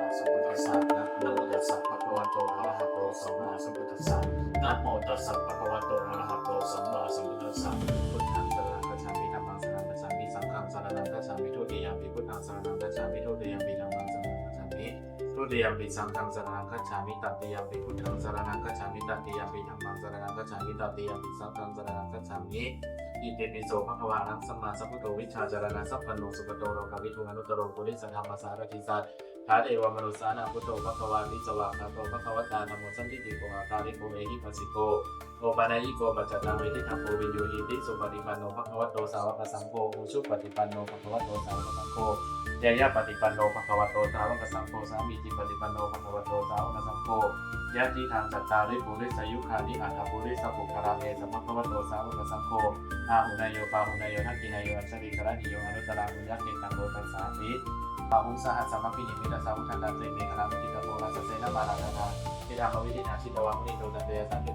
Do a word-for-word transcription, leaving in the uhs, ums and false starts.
Sambuddhassa. Namo tassa bhagavato arahato sammāsambuddhassa. Namo tassa bhagavato arahato sammāsambuddhassa. Buddhaṃ saraṇaṃ gacchāmi. Dhammaṃ saraṇaṃ gacchāmi. Saṅghaṃ saraṇaṃ gacchāmi. Dutiyampi buddhaṃ saraṇaṃ gacchāmi. Dutiyampi dhammaṃ saraṇaṃ gacchāmi. Dutiyampi saṅghaṃ saraṇaṃ gacchāmi. Tatiyampi buddhaṃ saraṇaṃ gacchāmi. Tatiyampi dhammaṃ saraṇaṃ gacchāmi. Tatiyampi saṅghaṃ saraṇaṃ gacchāmi. Itipi so bhagavā arahaṃ sammāsambuddho vijjācaraṇasampanno sugato lokavidū anuttaro purisadammasārathi satthā devamanussānaṃ buddho bhagavāti. Svākkhāto bhagavatā dhammo sandiṭṭhiko akāliko ehipassiko opanayiko paccattaṃ veditabbo viññūhīti. Supaṭipanno bhagavato sāvakasaṅgho, ujupaṭipanno bhagavato sāvakasaṅgho, ñāyapaṭipanno bhagavato sāvakasaṅgho, sāmīcipaṭipanno bhagavato sāvakasaṅgho, yadidaṃ cattāri purisayugāni aṭṭha purisapuggalā, esa bhagavato sāvakasaṅgho, āhuneyyo pāhuneyyo dakkhiṇeyyo añjalikaraṇīyo anuttaraṃ puññakkhettaṃ lokassāti. Bāhuṃ sahassamabhinimmitasāvudhantaṃ girimekhalaṃ uditaghorasasenamāraṃ dānādidhammavidhinā jitavā munindo tantejasā te